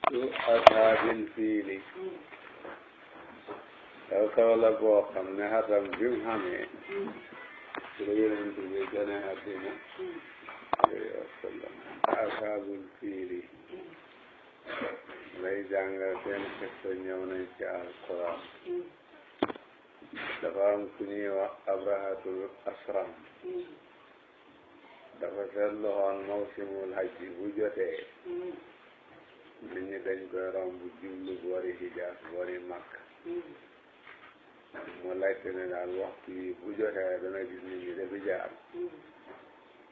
su ashaabil fiili kaw kaw la boo xam ne xatam bi mu xamee ci la Yonent bi gane àddina alayhi wa sallam. ashaabul fiili lay jàngal seen xista ñëw nañ ci alquran. dafa am ku ñuy wax abrahatul asram. dafa seetlu woon mawsimul hajji bu jotee nit ñi dañ koy romb jublu boori Hijaas boori Makka. mu laajte ne daal waxtu yi bu jotee dana gis nit ñi dafi jaar.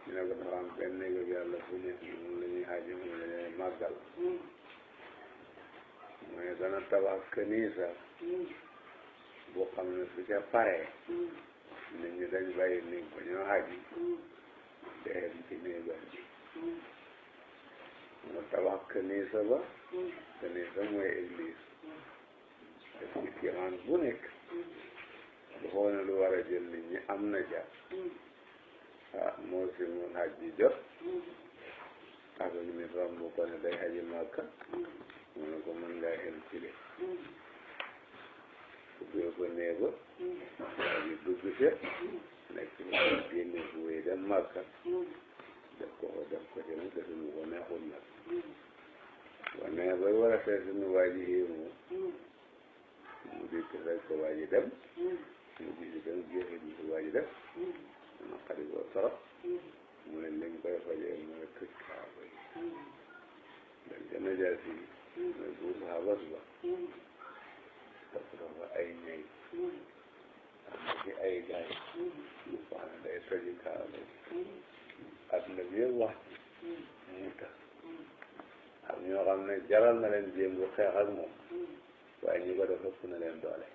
ñu ne ko dafa am benn néegu yàlla bu nekk moom la ñuy haji moom la ñuy màggal. mooy dana tabax kanisa boo xam ne su ca paree nit ñi dañ bàyyi ni ko ñoo haji dem ci néegam bi. mu tabax kanisa ba. kanisa mooy église. te ci kiimaan bu nekk bu xool ne lu war a jël nit ñi am na ja. moo si mun hajji jot. ak ñu romb ko ne day haji Makka. mu ne ko mën ngaa xel ci de. ubbee ko néeba. ñu dugg ca. nekk ñu génne bu wéy dem Makka. def ko ci mu defuñu ko neexul nag. wane bay war a seet suñu waa ji yéemu. mu dikk rek ko waa ji dem. mu gis dem jeexit bi su waa ji def. ma xari ko torop. mu ne liñ koy fajee mooy tëj kaaba yi. dañ ca najaasi yi. mooy buur Habas ba. topp dafa ay ñay. am na ci ay gaay. lu wax ne day tëji kaaba yi. adduna bi yëpp wax ci mu tax. am ñoo xam ne jaral na leen jéem bu xeex ak moom. waaye ñi ko def ëpp na leen doole.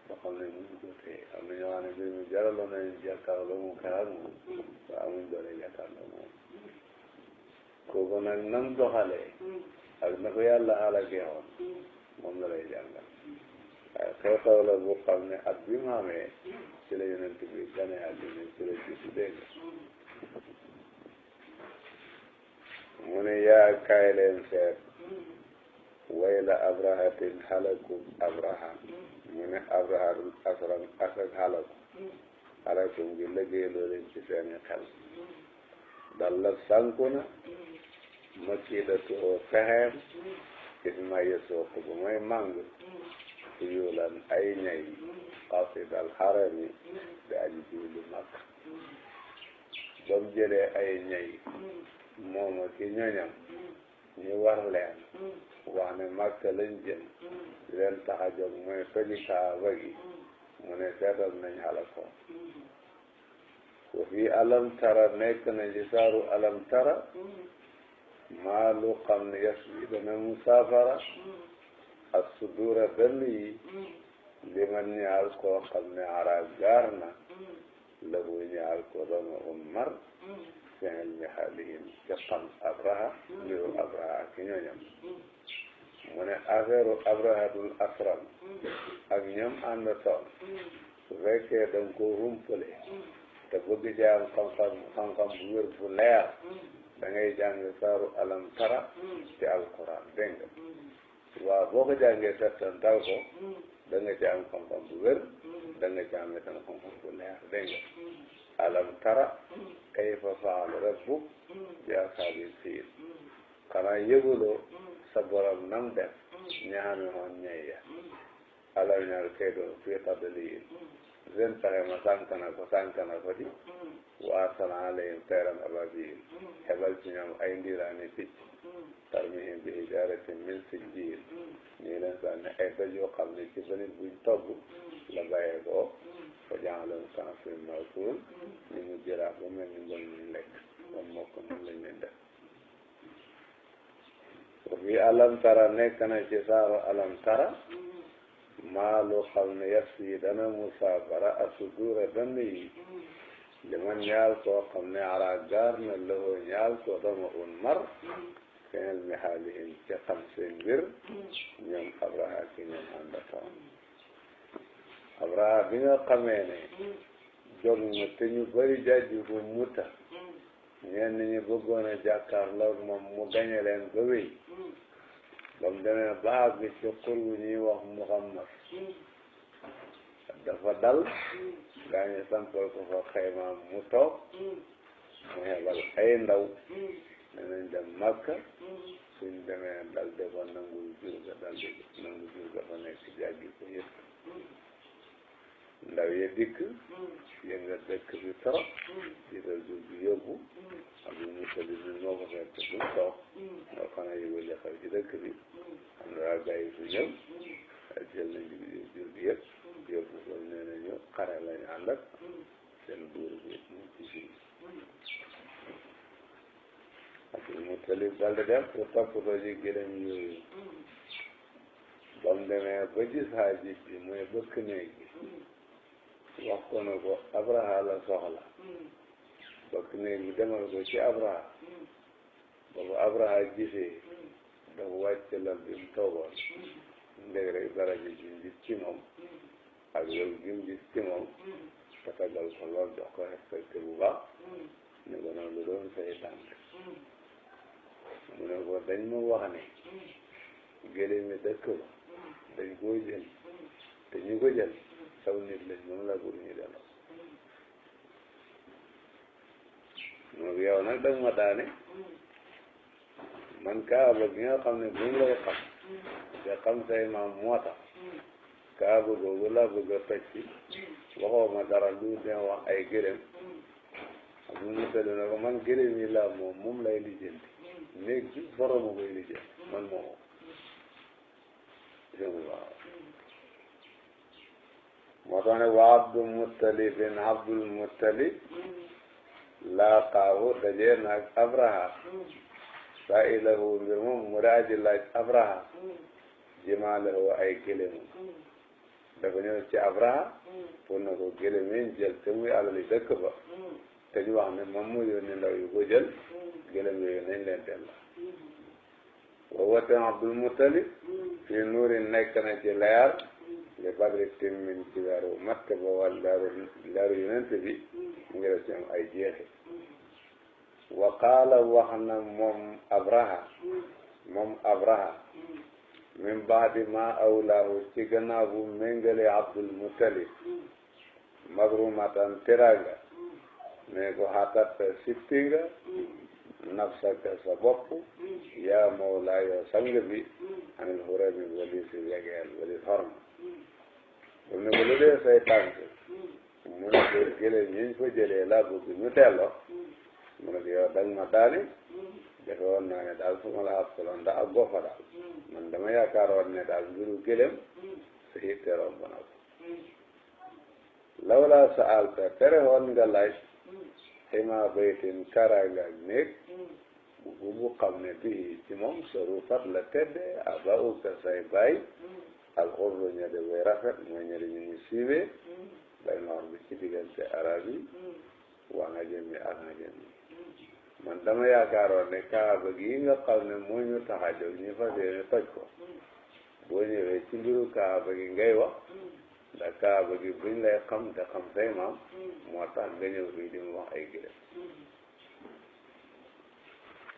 boo xam ne mënuñ ko téye am na ñoo xam ne mbir mi jaraloon na leen jàkkaarloo mu xeex ak moom. waaye amuñ doole jàkkaarloo moom. kooku nag nam doxalee. ak na ko yàlla xalakee woon. moom la lay jàngal. waaye xew-xew la bu xam ne at bi mu amee ci la Yonent bi gane àddina ci la jiitu dégg. mu ne yaa kaay leen seet. wayla abrahatin halakum abraha. mu ne abrahatul asram asak halakum gi liggéey loo leen ci seeni xel. dalla sànku na. makidatu oo fexeem. isma yesoo ko bu may màng. yulan ay ñay. qasidal harami di aji jiwlu Makka. ba mu jëlee ay ñay. moom ak i ñoñam. ñu war leen. wax ne Makka lañ jëm. di leen tax a jóg mooy toji Kaaba gi. mu ne seetal nañ xalakoon. wa fii alam tara nekk na ci saaru alam tara. maa lu xam ne yas bi dana musaafara. ak sudura dënn yi. li man ñaal koo xam ne ara gaar na. la bu ñaal ko dama mar. fi'l mi xaalihim ca xam Abraha. mbiru Abraha ak ñooñam. mu ne affaire Abrahatul asram. ak ñoom ànd toon. su fekkee da nga koo humpale. te bëgg jaam xam-xam bu wér bu leer. da ngay jàng saaru alam tara. ci alquran dégg nga. waaw boo ko jàngee settantal ko. da nga ci am xam-xam bu wér. da nga ci am itam xam-xam bu leer dégg nga. alam tara. kayfa faala rabbuk bi ashaabil fiil. xanaa yëguloo sa borom nam def. ñaami woon ñay ya. alam ñaar kay doon fii tadliin. seen pexe ma sànq na ko di. wa arsala alayhim tayran ababil. xebal ci ñoom ay ndiiraani picc. tarmihim bi hijaaratin min sijjiil. ñu leen sànni ay doj yoo xam ne ci banit buñ togg la bàyyee ko. fa ja'alahum ka'asfin ma'kuul. ñu mu jëraa ba mel ni mbon ñu lekk. moom moo ko noonu lañ leen def. fi alam tara nekk na ci saaru alam tara. maa lu xam ne yas yi dana musaafara asudura dënn yi. li man ñaal koo xam ne ara gaar na lëhoo ñaal ko dama un mar. fi'l mi xaalihim ci xam seen mbir. ñoom Abraha ki ñoom àndatoon. Abraha bi nga xamee ne. jóg na te ñu bari jàjju ko muta. ñenn ñi bëggoon a jàkkaarloog moom mu gañe leen ba wéy. ba mu demee ba àgg ci xur wu ñuy wax Muhammad dafa dal gaa ñu sampal ko fa xaymaam mu toog mu hebal ay ndaw ne nañ dem Makka suñ demee dal de fa nangul jur ga dal di nangu jur ga fa nekk jàggi ko yëpp ndaw ye dikk yënga dëkk bi trop jiital jur gi yóbbu Abdul Mutalib bi moo ko fekk bu toog moo xanaa yëgul li xew ci dëkk bi xam ne waa gaa yi fi ñëw jël nañ jur gi yëpp yóbbu ko nee nañu xare lañu ànd ak seen buur bi mu ci fii Abdul Mutalib daldi def pour toppatoo ji gëlëm yooyu ba mu demee ba gis Haajib bi mooy bëkk néeg bi wax ko ne ko Abraha la soxla bëkk néeg bi demal ko ci Abraha boobu Abraha gisee dafa wàcc lal bi mu toogoon ndég rek dara ji mu gis ci moom ak loolu gi mu gis ci moom te tagal ko lool jox ko respecté bu baax ne ko noonu lu doon say tànk mu ne ko dañ ma wax ne gëléem mi dëkk ba dañ koo jël te ñu ko jël saw nit lañ moom la bëgg ñu delloo moom yow nag danga ma daane man kaaba gi nga xam ne buñ lay xam te xam say maam moo tax kaaba googu laa bëgg a toj ci waxoo ma dara lu ne wax ay gëléem ak mu tëdd na ko man gëléem yi laa moom lay lijjanti néeg bi boroma koy lijjanti man moomoo waaw moo tax ne wa Abdul Muttalib laaqaahu dajee naag Abraha sa'ilahu mbir moom mu daaji laaj Abraha jimaalahu ay gëléemam dafa ñëw ci Abraha pour na ko gëléem yi jël te muy alali dëkk ba te ñu wax ne moom mu yónni ndaw yu ko jël gëléem yooyu nañ leen delloo wa wate Abdul Muttalib fii nuuri nekk na ci leer li badri timmin ci weeru matt ba wala leeru yonent bi mu ngi def ci am ay jeexi wa qaala wax na moom Abraha min baadi ma awlaahu ci gannaaw bu méngale Abdul Muttalib magrumatan teraanga ne ko xatat sippi nga nafsaka sa bopp yaa mawlaa yow sang bi anil hurami wali si wegeel wali xorma bu ne ko lu dee say tànk mu ne ko gëléem ñi ñu fa jëlee laa bëgg ñu delloo mu ne ko yow dang ma daani defe woon naa ne daal fu ma la xaskaloon da ak gofa daal man dama yaakaaroon ne daal mbiru gëléem sa hitte romb na ko lawlaa sa alta tere woon nga laaj xima baytin karaanga ak néeg bu xam ne bii ci moom soru fat la tedde aba uka say baay alxurru ña de way rafet mooy ñari ñu ñu siiwee bay noor bi ci diggante arab yi waa nga jëmi ak nga jëmi man dama yaakaaroon ne kaaba gi nga xam ne moo ñu tax a jóg ñu fas yéene toj ko boo ñëwee ci mbiru kaaba gi ngay wax ndax kaaba gi buñ lay xam te xam say maam moo tax nga ñëw fii di mu wax ay gërëm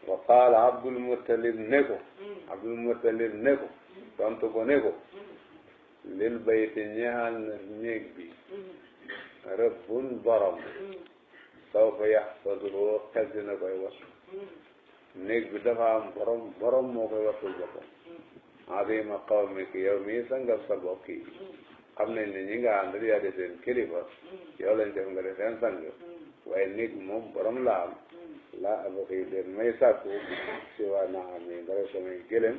wa qaala Abdul Muttalib ne ko tontu ko ne ko lil bayti ñeexal na néeg bi rëbbun borom sawfa yaxfaduhu xel dina koy wattu néeg bi dafa am borom moo koy wattul boppam azima qawmiki yow mii sangal sa bokk yi xam nañ ne ñi nga àndal yaa di seen kilifa yow lañ def nga di seen sang waaye néeg moom borom la am laa abaqi den may sàkku si waa naa am yi dara samay gëlëm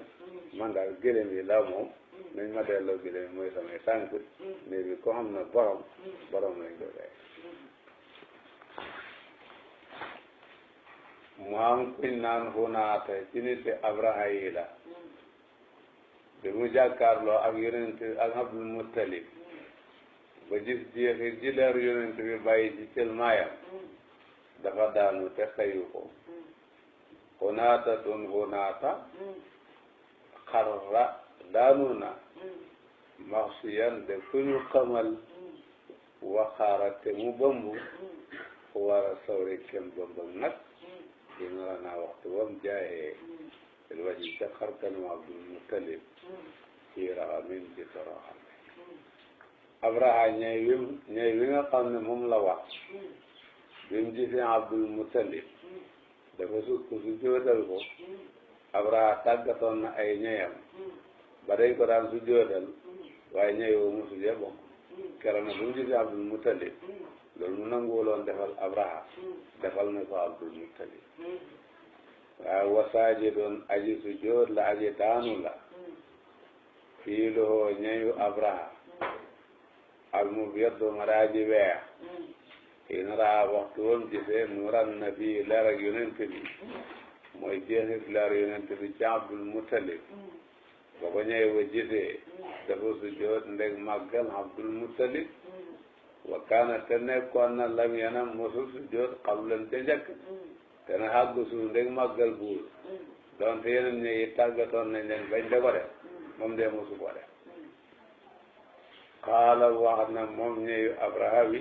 man daal gëlëm yi laa moom nañ ma delloo gëlëm mooy samay tànk néeg bi ko xam na borom lañ ko dee mu am kuñ naan xunaata ci nit Abraha yi la bi mu jàkkaarloo ak yonent ak Abdul Muttalib ba gis jeexit ji leeru yonent bi bàyyi ci cël maayam dafa daanu te xayu ko xunaata tun xunaata xarra daanu na maxsiyan de ku ñu xamal waxaara te mu bëmbu fu war a sawri kem bëmbam nag dina la naa waxtu wam jaayee il waji ca xarkanu Abdul Muttalib ci raxamin ci toroxal Abraha ñay wi nga xam ne moom la wax bi mu gisee Abdul Muttalib dafa sukk su jóotal ko Abraha tàggatoon na ay ñeyam ba dañ ko daan su jóotal waaye ñey woo mu sujee bokk keroog nag bi mu gisee Abdul Muttalib loolu mu nanguwuloon defal Abraha defal na ko Abdul Muttalib waaye wasaaji doon aji su jóot la aji daanu la fii loo ñeyu Abraha al mu biyaddu ma daa ji weex in raa waxtu woon gisee nuuran nabi leer ak yonent bi mooy jeexit leer yonent bi ci Abdul Muttalib ba ko ñëwee ba gisee dafa sujjoot ndeg màggal Abdul Muttalib wa kaana te nekkoon na lam yanam mosul sujjoot qablan te njëkk te na xàggu suuf ndeg màggal buur donte yeneen ñi yi tàggatoon nañ leen bañ de ko def moom de mosu ko def qaala wax na moom ñëyu Abraha wi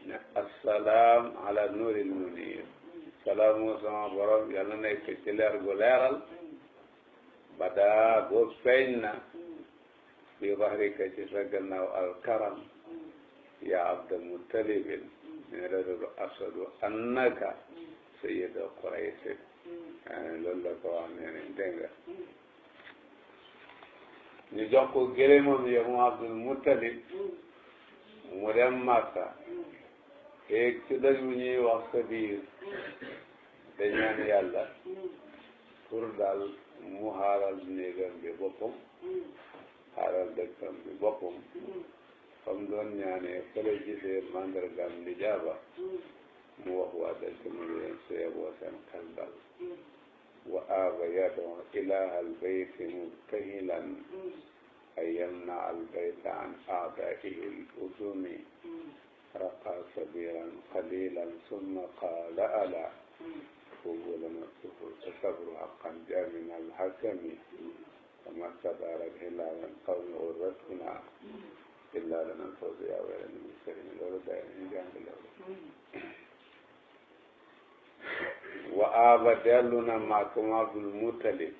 ne assalaam ala nuuril muniir salaamu sama borom yàlla na nekk ci leer gu leeral badaa boo feeñ na bi bahrika ci sa gannaaw alkaram yaa Abdul Muttalibin ne la doon asadu annaka sayyidu Quraysh loolu la ko wax ne nañ dégg nga ñu jox ko gëlëmam ya mu Abdul Muttalib mu dem Makka eeg ci doj bu ñuy wax Sabiir te ñaan yàlla pour daal mu xaaral néegam bi boppam xaaral dëkkam bi boppam fam doon ñaanee fële gisee mandargam lijaaba mu wax waa dëkk mu leen suyeboo seen xel dal wa aaba yadoo ilaha albayti mubtahilan ay yamna albayta an aadaihi l-usumi raqa sabiran qalilan summa qaala ala fugulana sabru haqqan jamin alhakami fama stadarat hilalan qawmi urratuna illa lana alfawzu ya waylan muslimin loolu day ñu jàng loolu wa aaba dellu na Makka Abdul Muttalib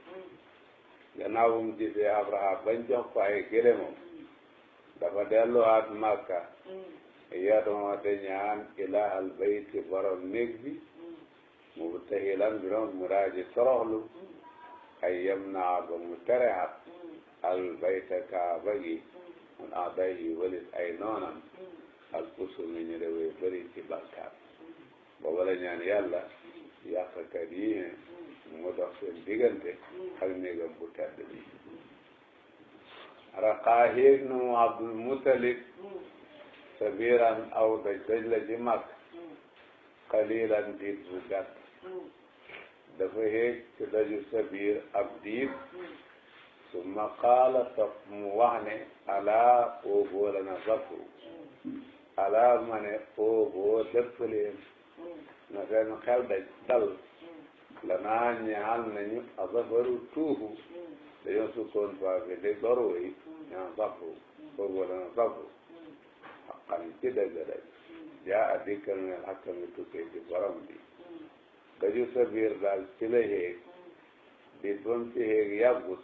gannaaw bu mu gisee Abraha bañ jox ko ay gëlëmam dafa delluwaat Makka yadoo de ñaan ilahal bayti borom néeg bi mubtahilan birom mu raaji toroxlu ay yem naa ba mu terehat al bayta kaaba gi mun aday yi walit ay noonam al kusumi ñu dewee bëri ci bakkaar booba la ñaan yàlla yàqkat yi mu dox seen diggante ak néegam bu tedd bi raqaa héeg na mu Abdul Muttalib sabiran aw doj la ci mag qalilan diit bu gàtt dafa héeg ci doju sabir ab diit summa qaala topp mu wax ne alaa ooboo la na safru alaa ma ne ooboo dëppaleen na seen xel dal lanaa ñaal nañu a safaru tuufu dañoo sukkoon faa fi di goro yi ñaan safru ooboo la na safru xaqan ci dëgg-dëgg jaa a dikkal ngeen xakkami tukkee ci borom bi daju sabir daal ci la héeg diit ba mu ci héeg yàggut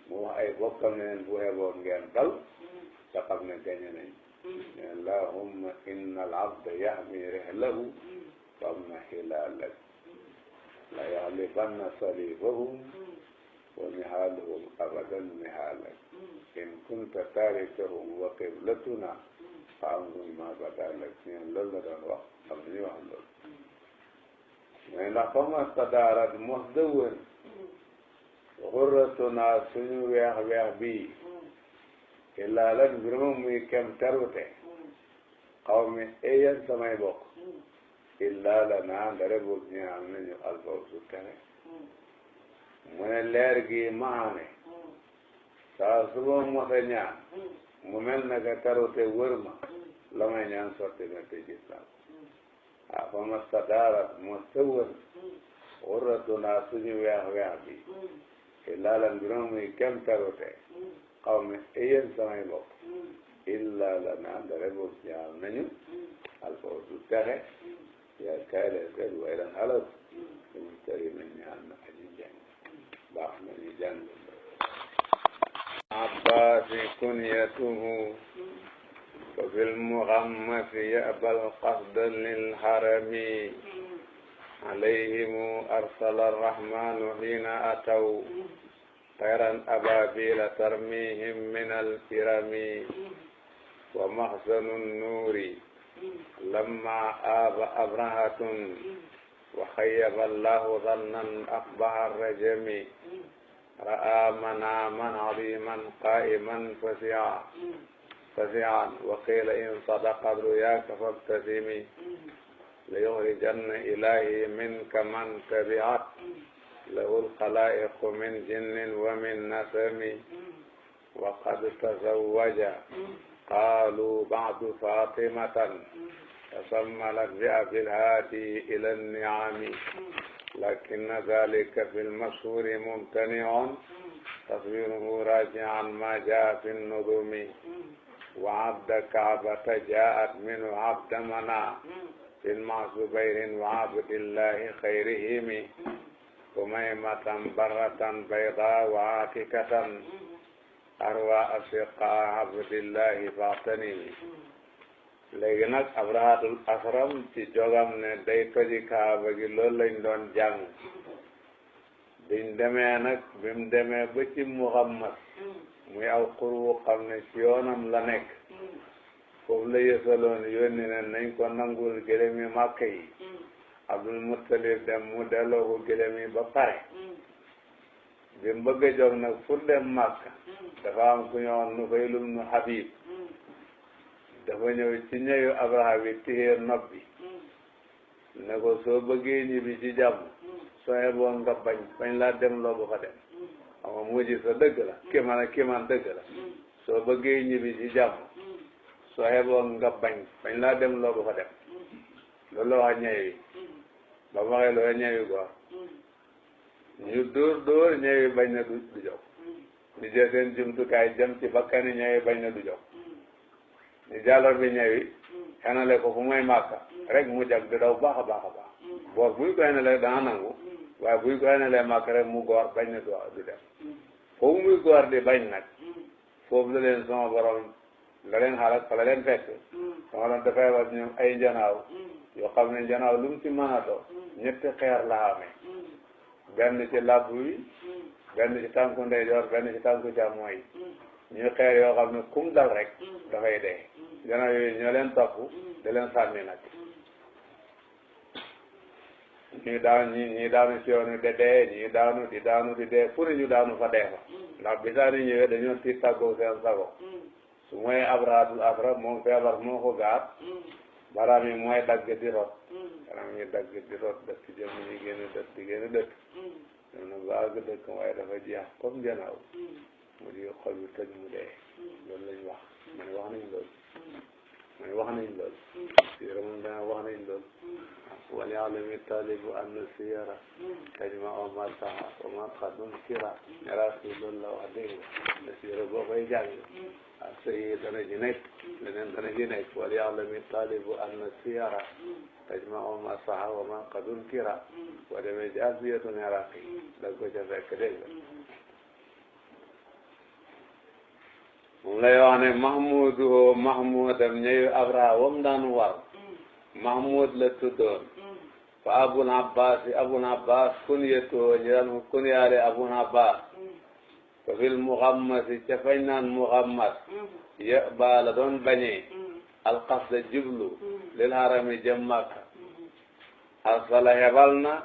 mu wax ay bokkam ne leen bu xeboon ngeen dal te xam ne gañe nañ allahumma inna al abda yahmi rihlahu famna hilaalak la yaxlibanna salibahum wa mihaaluhum abadan mihaalak in kunta tarikahum wa qiblatuna fa amrun ma badalak ñeen loolu la doon wax xam nañu wax loolu mais ndax fama stadaarat mos dëwën xurratuna suñu weex weex bii illaa lan mbir ma muy kem terute xaw mi eyan samay bokk illaa la naa ndare boog ñu am nañu alfaw su tere mu ne leer gi maane saa su ma mose ñaan mu mel na ka terute wër ma la may ñaan sotti na te gis naa ko fa ma stadaarat mos tëwër xurratuna suñu weex weex bi illaa la mbir ma muy kem terute xaw ma yéen samay bopp illa la naan dara boog ñaar nañu alfaw du texe yaa kaay leen seet way lan xalaat suñu tëri na ñaan na aji jàng baax na ñu jàng abbaasi kunyatuhu wa fil muxammasi yabal qasda lil harami alayhimu arsala arrahmanu hina ataw tayran ababila tarmihim min alkirami wa maxzanu nuuri lamma aaba abrahatun wa xayyaba allahu zannan aqbaha rajami ra'a manaman aziman qa'iman fasi'an wa qila in sadaqa ruyaaka fabtasimi la yuxrijanna ilahi minka man tabi'at lahu alxalaa'iqu min jinnin wa min nasami wa qad tazawwaja qaalu ba'du fatimatan tasammalat bi abil haadi ila nni'ami lakinna dhalika fil mashhuri mumtani'un taswiruhu raji'an ma jaa fi nnudumi wa abda kaabata jaa'at minhu abda mana fin ma zubayrin wa abdillahi khayrihimi umaymatan barratan bayda wa atikatan arwa asiqa abdillahi fa'tanimi. léegi nag abrahatul asram ci jogam ne day toji kaaba gi loolu lañ doon jàng biñ demee nag bim demee ba ci muhammad muy aw xur wu xam ne ci yoonam la nekk foofu la yësaloon yónni ne nañ ko nangul gëlëm yi màkk yi abdul muttalib dem mu delloo ko gëlëm yi ba pare bi mu bëgg a jóg nag pour dem màkk dafa am ku ñëwoon nu fay lum nu habib dafa ñëw ci ñëyu abraha bi téye nopp bi ne ko soo bëggee ñibbi ci jàmm soo yeboon nga bañ laa dem loo ba fa dem xam nga mujj sa dëgg la kiman dëgg la soo bëggee ñibbi ci jàmm soo yeboon nga bañ laa dem loo ba fa dem loolu la wax ñëwi ba mu waxee loolu ñëwi góor ñu dóor ñëwi bañ na du jóg ñu jël seen jumtukaay jëm ci bakkani ñëwi bañ na du jóg ñu jàllar bi ñëwi xenale ko fu may màkka rek mu jag di daw baax a baax a baax boor buy ko xenale dana nangu waaye buy ko xenalee màkka rek mu góor bañ na du dem foofu muy góor di bañ nag foofu la leen sama borom la leen xaaral fa la leen fekk sama borom dafay wax ñoom ay njanaaw yoo xam ne njanaaw lu mu ci mën a do ñetti xeer la amee benn ci labb wi benn ci tànku ndeyjoor benn ci tànku càmmooñ ñu xeer yoo xam ne kum dal rek dafay dee gannaaw yooyu ñoo leen topp da leen sànni nag ñii daanu ci yoonu de dee ñii daanu di dee fu ne ñu daanu fa dee fa ndax bisaani ñëwee dañoo tiit tàggoo seen sago su mooy abrahatul asra moom feebar moo ko gaar baraam yi mooy dagg di rot baraam yi dagg di rot dëkk jëm ñi génn dëkk di génn dëkk ñoom nag ba àgg dëkk waaye dafa jeex comme janaaw mu di xol bi tëj mu dee loolu lañ wax man wax nañ loolu si ramon dana wax nañ loolu wali alami talibu anna siyara tajma o ma saha o ma xadun kira ñara si loolu la wax dégg nga siyara boo koy jàng sëy dana ci nekk leneen dana ci nekk wali alami talibu anna siyara tajma o ma saha o ma xadun kira boo demee ci asiyatun iraqi da ko ca fekk dégg nga moom lay wax ne mahmudu mahmudam ñëyu abraha wam daan war mahmud la tuddoon fa abul abbas kunyatoo ñu daan kunyaale abul abbas fa fil muhammasi ca fañ naan muhammad ya ba la doon bañee alqasda jublu lil harami jëm makka arsala hebal na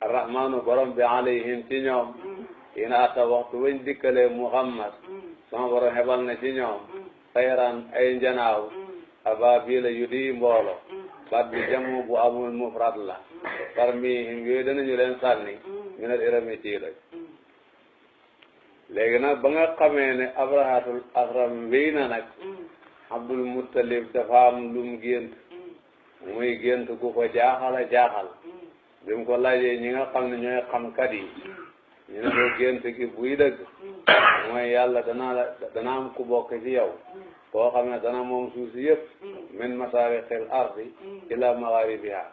arrahmanu borom bi alayhim ci ñoom ina ata waxtu wañ dikkalee muhammad sama borom hebal na ci ñoom xayran ay njanaaw abaabila yu di mboolo baat bi jamu bu amul mufrad la parmi yooyu danañu leen sànni ñu ne irami ci doj léegi nag ba nga xamee ne abrahatul asram wéy na nag abdul muttalib dafa am lum gént muy gént gu ko jaaxal bi mu ko laajee ñi nga xam ne ñooy xamkat yi ñu ne ko gént gi buy dëgg mooy yàlla dana am ku bokk ci yow koo xam ne dana moom suuf si yëpp min masariqil ardi ila magharibiha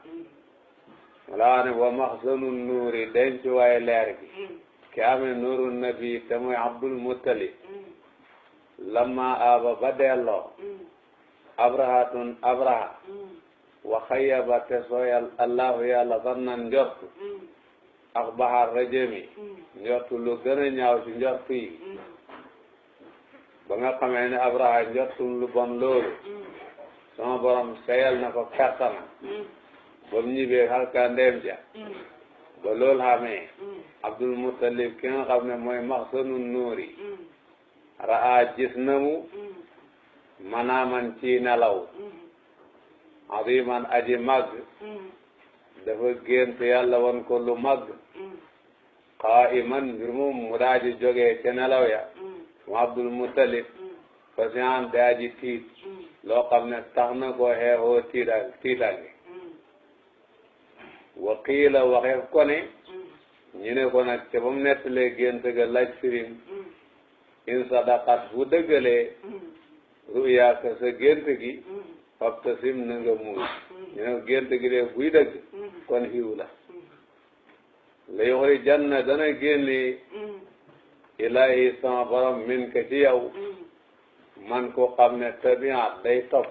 wala ne wa maxzanu nuuri denc waaye leer gi ki amee nuuru nabi te mooy Abdul Muttalib lamma aba ba delloo abrahatun abraha wa xayyaba te sooyal allahu yàlla zannan njortu ak baxar rajami njortu lu gën a ñaaw ci njortu yi ba nga xamee ne abraha njortum lu bon loolu sama borom seyal na ko pertana ba mu ñibbee xalka ndeem ja ba loolu xamee Abdul Muttalib ki nga xam ne mooy maxsanu nuuri raa gis na mu manaaman ci nelaw aziman aji màgg dafa gént yàlla won ko lu màgg qaa'iman mbir moom mu daaji jógee ca nelaw ya mu Abdul Muttalib fasihan daaji tiit loo xam ne tax na koo xeexoo tiitaange wa qiila waxeef ko ne ñu ne ko nag ca ba mu nettalee gént ga laaj firim in sadaqat bu dëggalee ruyaaka sa gént gi fabtasim na nga muuñ ñu ne ko gént gi de buy dëgg kon xiw la la yoxri janna dana génne ilahi sama borom min ka ci yow man ko xam ne tabiat day topp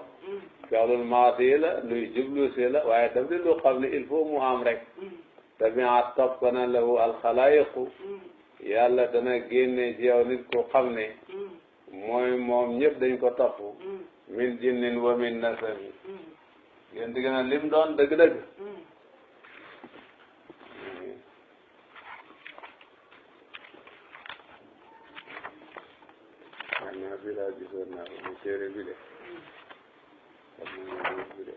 fi'lul maadi la luy jublu si la waaye daf di lu xam ne il faut mu am rek tabiat topp na lahu alxalaayiqu yàlla dana génne ci yow nit ko xam ne mooy moom ñëpp dañ ko topp min jinnin wa min nasami gént gi na lim doon dëgg-dëgg naa fi laa gisoon naa ko mu téere bi de xam naa bi de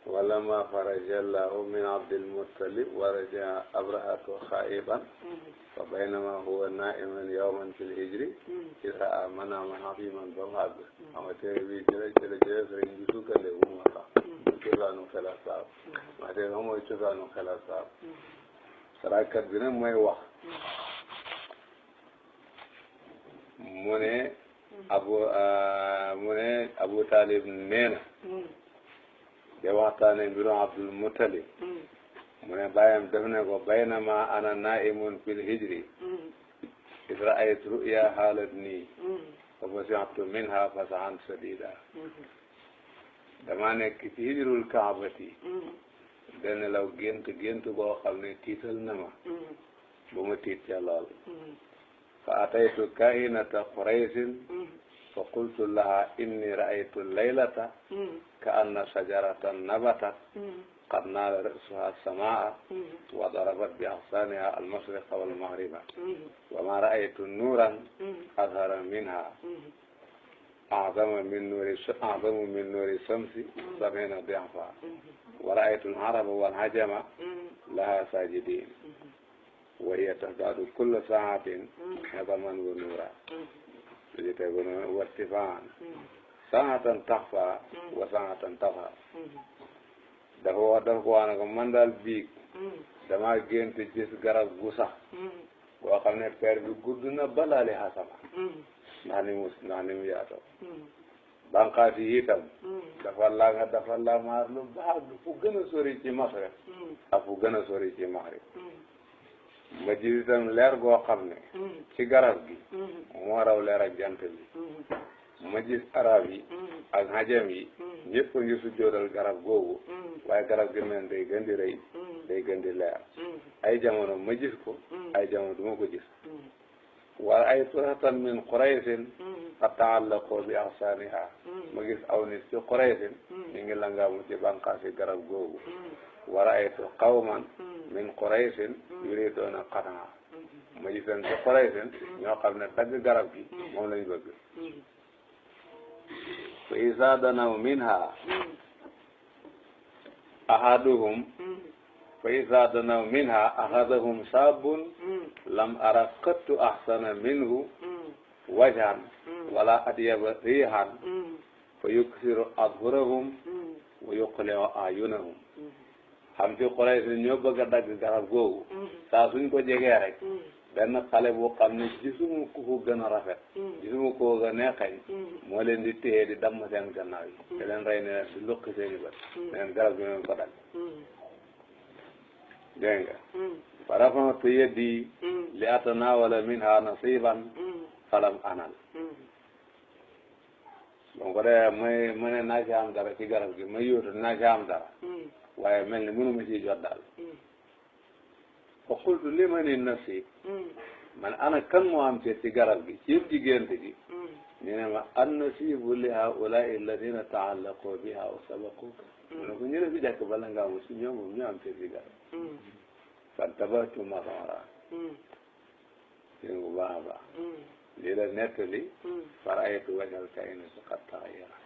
ولما فرج الله من عبد المطلب ورجع أبرهة خائبا فبينما هو نائم يوما في الهجر إذ رأى مناما عظيما بمهد أما تربي جل سرين جسوكا لهم وطا cosaanu xelasaab wax dëgg moom mooy cosaanu xelasaab sarakat bi nag mooy wax mu ne Abu Talib nee na de waxtaane mbirum Abdul Muttalib mu ne bàyyam def ne ko baynama ana naimun fil hijri is raaytu ruya haalat nii fa fasi'tu minha fasahan sadida dama nekk ci hijrul kaabati dana law gént boo xam ne tiital na ma ba ma tiit ca lool fa ataytu kahinata quraysin fa qultu laha inni raaytu laylata ka anna shajaratan nabatat qad naala ra'suha samaa wa darabat bi aghsaniha al-mashriqa wal maghriba wa ma raaytu nuuran azhara minha أعظم من نور الشمس 70 ضعفا ورأيت العرب والعجم لها ساجدين وهي تزداد كل ساعة عظما ونورا وارتفاعا ساعة تخفى وساعة تظهر dafa ko wax ne ko man daal biig dama gént gis garab gu sax boo xam ne per bi gudd na balaali xasama ndax ni mu yaatoo banqaas yi itam dafa lamaar lu baax fu gën a sori ci masrib ak fu gën a sori ci maghrib ma gis itam leer goo xam ne ci garab gi moo raw leer ak jant bi ma gis arab yi ak hajam yi ñëpp a ngi sujjóotal garab googu waaye garab gi mel day gën di rëy day gën di leer ay jamono ma gis ko ay jamono du ma ko gis wala ay turatan min Quraysin fa taallaqu bi axsaaniha ma gis aw nit ci Quraysin ñu ngi langaamu ci bànqaasi garab googu wala ay qawman min Quraysin yuriduuna qat'aha ma gis leen ci Quraysin ñoo xam ne dagg garab gi moom lañ bëgg fa izaa danaw minha ahaduhum fa iza danaw minha axadahum saabun lam ara qattu ahsana minhu wajhan wala adyaba rihan fa yuksiru adhurahum wa yuqli'u ayunahum. xam ci Quraysh ñoo bëgg a dagg garab googu saa suñ ko jegee rek benn xale boo xam ne gisuma ku ko gën a rafet gisuma ku ko gën a xeeñ moo leen di téye di damm seen gannaaw yi te leen rey ne di luqi seeni bët leen garab gi noonu ko dagg dégg nga fa rafa'tu yadi li atanawala minha nasiban falam anal bon ko dee ma ne naa ci am dara ci garab gi ma yóotu naa ci am dara waaye mel ni mënuma ciy jot daal fa qultu limani nasib man ana kan moo am ci garab gi ci yëpp diggante gi ñu ne ma an nasibu li haulaai alladina taallaqu biha wa sabaquka mu ne ko ñu ne fi jàkk bala ngaa mu si ñoom moom ñu am ci garab fantabahtu masara dégg bu baax a baax lii la nettali faraytu wajal kayni qad taxayyara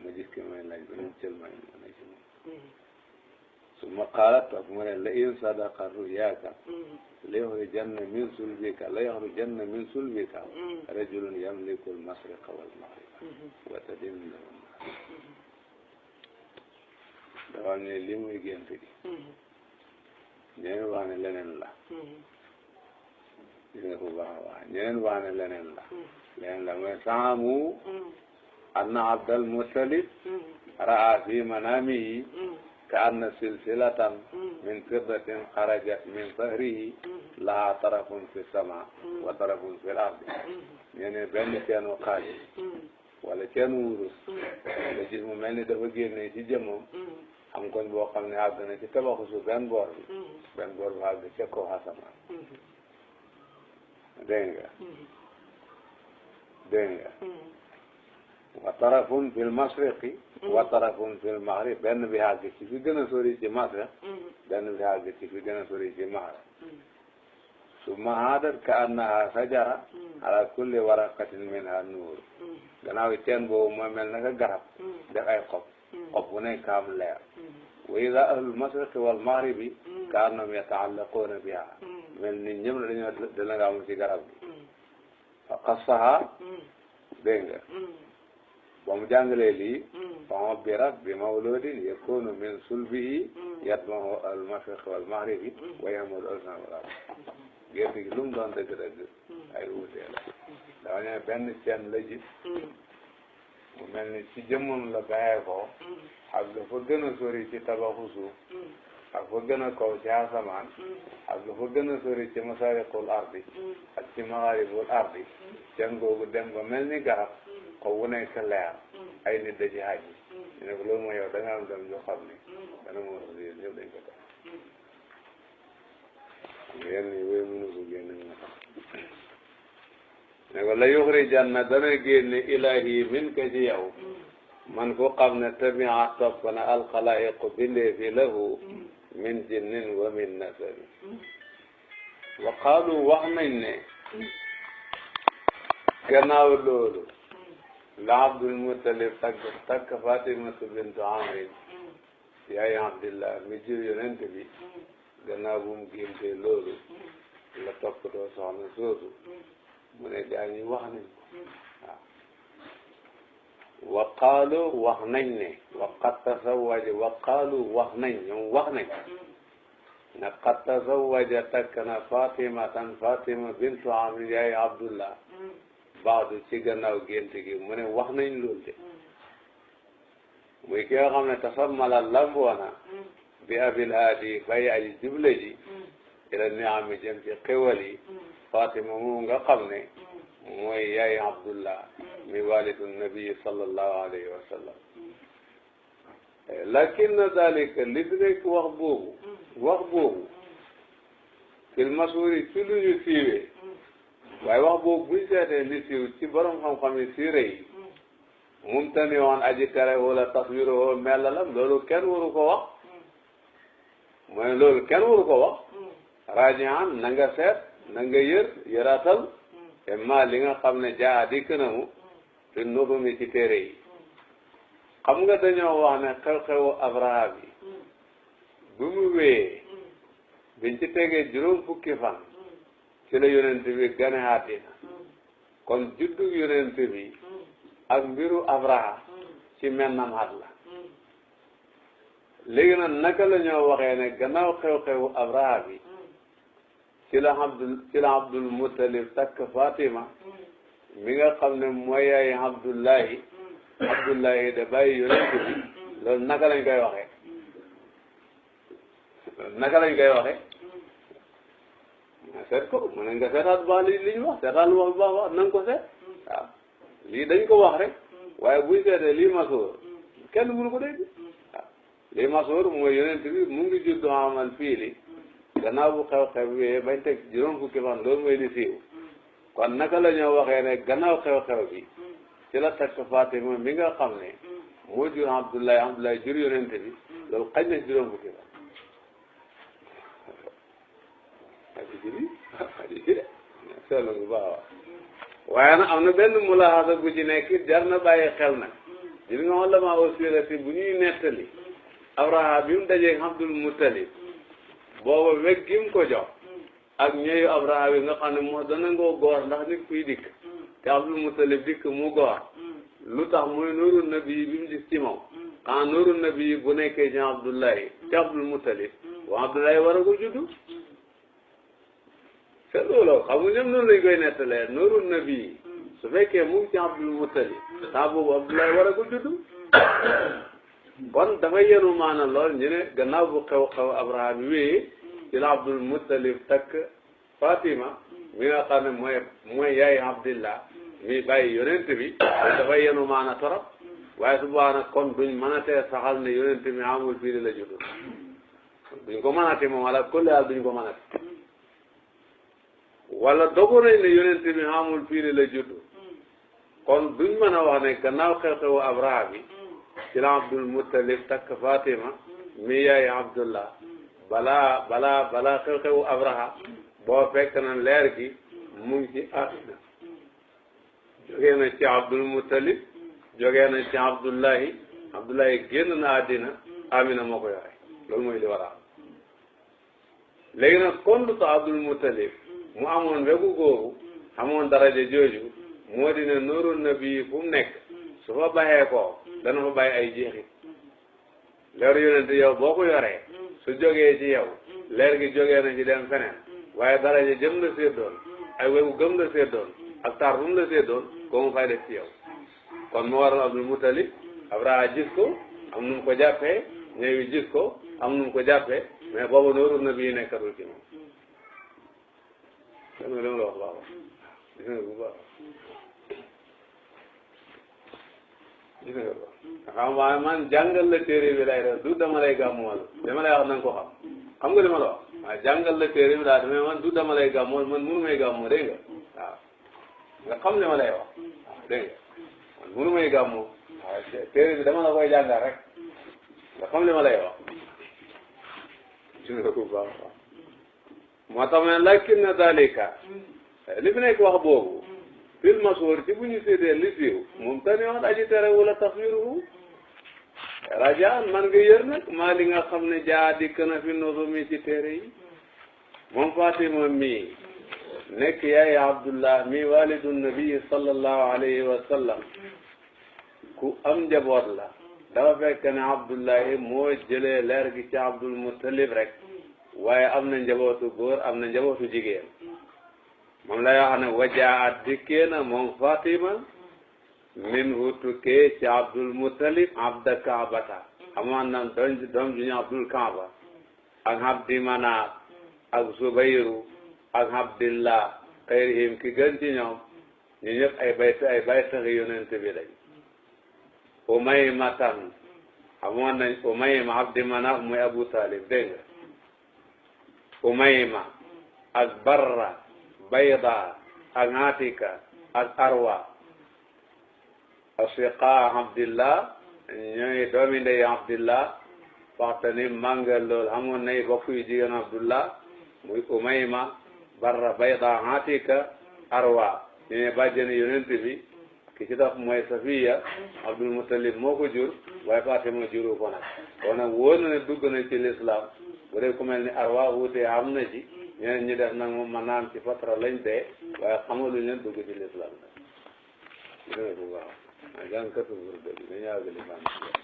ma gis ki may laaj ba ñu jël may mu ne ci moom summa qaalat toog mu ne la in sadaqa ruyaaka la yuxrijanna min sulbika rajulun yamliku al-mashriqa wal-maghriba wa tadinu lahu dafa ne li muy gént gi ñeneen wax ne leneen la gis nga bu baax a baax ñeneen wax ne leneen la mooy saamu anna Abdal Muttalib raa fi manamihi ka anna silsilatan min fiddatin xarajat min sahrihi laha tarafun fi sama wa tarafun fi ardi ñene benn ceenu xaalis wala ceenu wurus nga gis mu mel ni dafa génne ci jëmmam am koñ boo xam ne àgg na ci tabaxu su benn boor bi àgg ca kaw asamaan dégg nga wa tarafun fil mashriqi wa tarafun fil maghrib benn bi àgg ci fi gën a sori ci mashriq benn bi àgg ci fi gën a sori ci maghrib summa haadat ka annaha sajara ala kulli waraqatin minha nuur gannaaw teen boobu mooy mel naka garab def ay xob bu nekk am leer wa ida ahlul mashriqi wal maghribi ka annahum yataallaquna biha mel ni ñëpp la dañoo dina nga am ci garab gi fa qassaha dégg nga ba mu jàngalee lii fa ubbirat bi mawludin yakunu min sulbihi yatba'u al mashriq wal maghribi wa ya'muru al-azhar wal arab gént gi lu mu doon dëgg-dëgg ay wuute la dafa ne benn ceen la gis mu mel ni ci jëmmam la bàyyee ko ak dafa gën a sori ci tabaxu suuf ak fa gën a kaw ci asamaan ak fa gën a sori ci masariqul ardi ak ci magharibul ardi ceen googu dem ba mel ni garab ko wu nekk leer ay nit da ci xaaj ñu ne ko loolu mooy yow da nga am dem yoo xam ne dana moo tax yéen ñëpp dañ ko def yéen ñi wéy mënu ko génne ñu ne ko la yuxrijanna dana génne ilahi min ka ci yow man ko xam ne tabia topp na alxalaiqu bindee fi lahu min jinnin wa min nasabi wa qaalu wax nañ ne gannaaw loolu la Abdul Muttalib takk Fatimatu bintu Amrin yaay Abdillah mi jur yonent bi gannaaw bu mu géntee loolu la toppatoo soxna soosu mu ne gaa ñi wax nañ ko waaw wa qaalu wax nañ ne wa qad tazawwaja wa qaalu wax nañ ñoom wax nañ ne qad tazawwaja takk na Fatimatan Fatima bintu Amrin yaay Abdullah baadu ci gannaaw gént gi mu ne wax nañ loolu de muy ki nga xam ne tasammala lamboona bi abil haadi bàyyi aji juble ji ila niami jëm ci xéwal yi Fatima mu nga xam ne mooy yaay Abdullah mi walidu nabi sallallahu alayhi wa sallam lakin dalika li fi nekk wax boobu fil mashhuri ci lu ñu siiwee waaye wax boobu buñ seetee li siiw ci borom xam-xam yi siire yi mumtani woon aji tere wala taswiru woo melalam loolu kenn waru ko wax mooy loolu kenn waru ko wax rajihan na nga seet na nga yëratal te ma li nga xam ne jaa dikk na mu fi nudumi ci téere yi xam nga dañoo wax ne xew-xewu Abraha bi bu mu wéyee biñ ci tegee juróom fukki fan ci la yonent bi gane àddina kon juddu yonent bi ak mbiru Abraha ci mennam at la. léegi nag naka la ñoo waxee ne gannaaw xew-xewu Abraha bi ci la Abdul Muttalib takk Fatima mi nga xam ne mooy yaay Abdullahi da bàyyi yonent bi loolu naka lañ koy waxee seet ko mu ne nga seetaat baax li ñu wax seetaat lu wax baax na nga ko seet waaw lii dañ ko wax rek waaye buy seetee lii masoor kenn mënu ko dégg waaw lii masoor mooy yonent bi mu ngi juddu amal fiili gannaaw bu xew-xew bi bañ teg juróom fukki fan loolu mooy li siiw kon naka la ñoo waxee ne gannaaw xew-xew bi ci la takk Fatima mi nga xam ne moo jur Abdullahi jur yonent bi loolu xañ na juróom fukki fan seetlu bu baax waaye nag am na benn mulahaasa bu ci nekk jar na bàyyi xel nag gis nga wala maa aussi bu ñuy nettali Abraha bi mu dajee Abdul Muttalib booba weg gi mu ko jox ak ñooyu Abraha bi nga xam ne moo dana ngoo góor ndax nit kuy dikk te Abdul Muttalib dikk mu góor lu tax muy nuuru nabi bi mu gis ci moom xanaa nuuru nabi bu nekkee ci Abdullahi te Abdul Muttalib waa Abdullahi war a ko juddu te loolu xam nga ñoom noonu lañ koy nettalee nuuru nabi su fekkee mu ngi ci Abdul Muttalib saa boobu Abdullahi war a ko juddu kon dafay yenu maana lool ñu ne gannaaw bu xew-xew Abraha bi wéyee ci la Abdul Muttalib takk Fatima mi nga xam ne mooy yaay Abdillah mi bàyyi yonent bi dafay yenu maana torop waaye su boobaa nag kon duñ mën a tee saxal ne yonent bi amul fii la juddu duñ ko mën a tee moom wala kulli haal duñ ko mën a tee wala dogu nañ ne yonent bi amul fii la juddu kon duñ mën a wax ne gannaaw xew-xewu Abraha bi ci la Abdul Muttalib takk Fatima mi yaay Abdullah balaa xew-xewu Abraha boo fekk na leer gi mu ngi ci àddina jógee na ci Abdul Muttalib jógee na ci Abdullahi génn na àddina Amina moo ko yore loolu mooy li war a am léegi nag kon lu tax Abdul Muttalib mu amoon wegu googu amoon daraja jooju moo di ne nooru nabi fu mu nekk su fa baxee ko dana fa bàyyi ay jeexit leer yonent yow boo ko yoree su jógee ci yow leer gi jógee na ci dem feneen waaye daraja jëm la séddoon ay wegu gëm la séddoon ak taar bu mu la séddoon ko mu fay def ci yow kon mu waral Abdul Muttalib Abraha gis ko am nu mu ko jàppee ñëwi gis ko am nu mu ko jàppee mais boobu nooru nabi nekkatul ci moom dégg nga li ma la wax baax gis nga bu baax gis nga ko xam nga man jàngal la téere bi lay def du dama lay gàmmuwal dama lay wax na nga ko xam nga li ma la wax waaye jàngal la téere bi daal mais man du dama lay gàmmuwal man mënu may gàmmu dégg nga waaw nga xam li ma lay wax waaw dégg nga man mënu may gàmmu waaw téere bi dama la koy jàngal rek nga xam li ma lay wax gis nga ko baax waaw moo tax ma ne lakin na dalika li fi nekk wax boobu fil mashhur ci bu ñu séddee li siiw moom tani wax aji tere wala taswiruhu rajaan man nga yër nag maa li nga xam ne jaa dikk na fi nuzumi ci téere yi moom Fatima mii nekk yaay Abdullah mi walidu nabi sallallahu alayhi wa sallam ku am njaboot la dafa fekk ne Abdullahi moo jëlee leer gi ci Abdul Muttalib rek waaye am na njabootu góor am na njabootu jigéen moom lay wax ne wajaat dikkee na moom Fatima min hu tukkee ci Abdul Muttalib abda Kaabata amoon na doom ju ñu Abdul Kaaba ak Abdi Manaaf ak Zubayru ak Abdillah xayrihim ki gën ci ñoom ñu ñëpp ay bay taxi yonent bi lañ Umaymatan amoon nañ Umayma Abdi Manaaf muy Abu Talib dégg nga Umayma ak Barra Bayda ak Atika ak Arwa asiqa Abdillah ñooy doomi ndey Abdillah waxtani màngal lool xamoon nay bokk yu jigéen Abdullah muy Umayma Barra Bayda Atika Arwa ñooy bàjjeni yonent bi ki ci topp mooy Safiya Abdul Muttalib moo ko jur waaye Fatima juru ko nag kon nag wóor na ne dugg na ci l'islam bu dee ku mel ni Arwa wuute am na ci ñeneen ñi def nag moom mën naa am ci fatra lañ dee waaye xamaluñ leen dugg ci l'islam nag. dégg nga bu baax ah jàngkatu burda bi dañu yàgg li